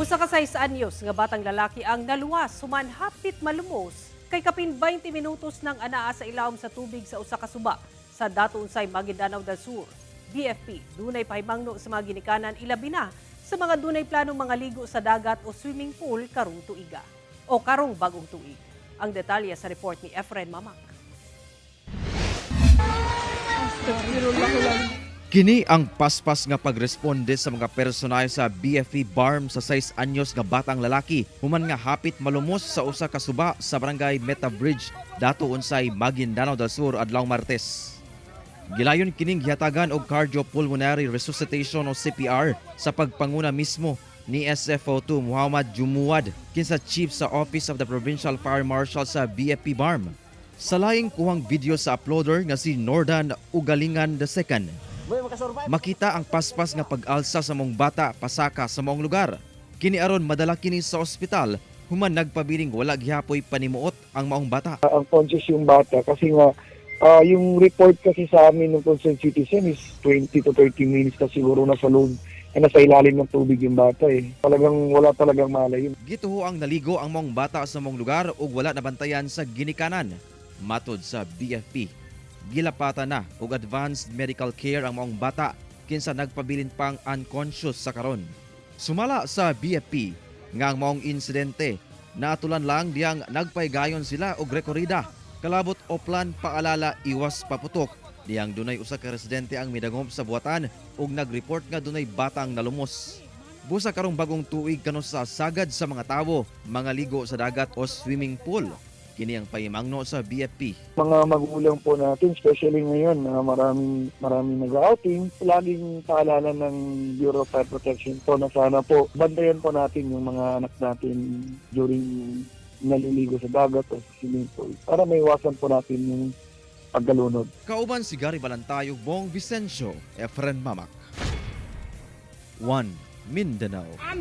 Usa ka 6 anyos nga batang lalaki ang naluwas human hapit malumos kay kapin 20 minutos nang anaa sa ilawom sa tubig sa usa ka suba sa Datu Unsay, Maguindanao del Sur. BFP dunay pahimangno sa mga ginikanan, ilabi na sa mga dunay planong mangaligo sa dagat o swimming pool karong tuiga o karong bagong tuig. Ang detalye sa report ni Efren Mamak. Kini ang paspas nga pagresponde sa mga personal sa BFP BARMM sa 6 anyos nga batang lalaki human nga hapit malumos sa usa ka suba sa Barangay Meta Bridge, Datu Unsay, Maguindanao del Sur adlaw Martes. Gilayon kining gihatagan og cardiopulmonary resuscitation o CPR sa pagpanguna mismo ni SFO2 Muhammad Jumuad, kinsa chief sa Office of the Provincial Fire Marshal sa BFP BARMM. Sa laing kuhang video sa uploader nga si Nordan Ugalingan II, makita ang paspas nga pag-alsa sa maong bata pasaka sa maong lugar. Kini aron madala kini sa ospital human nagpabiling wala gihapoy panimuot ang maong bata. Unconscious yung bata kasi nga yung report kasi sa amin ng concerned citizen is 20 to 30 minutes na siguro nasa loob eh, nasa ilalim ng tubig yung bata eh. Talagang wala talagang malay yun. Gituho ang naligo ang maong bata sa maong lugar ug wala nabantayan sa ginikanan. Matod sa BFP, gilapatan na og advanced medical care ang maong bata kinsa nagpabilin pang unconscious sa karon. Sumala sa BFP nga ang maong insidente naatulan lang diyang nagpaygayon sila og rekorida kalabot Oplan Paalala Iwas Paputok, diyang dunay usa ka residente ang midangop sa buhatan ug nagreport nga dunay batang nalumos. Busa karong bagong tuig kano sa sagad sa mga tawo mangaligo sa dagat o swimming pool. Kini ang pahimangno sa BFP. Mga magulang po natin, especially ngayon na maraming, maraming nag-outing, laging paalala ng Bureau of Fire Protection po na sana po bantayan po natin yung mga anak natin during naliligo sa dagat o sa swimming pool para maiwasan po natin yung pagkalunod. Kauban si Gary Balantayo, Bong Vicencio, Efren Mamak. 1 Mindanao.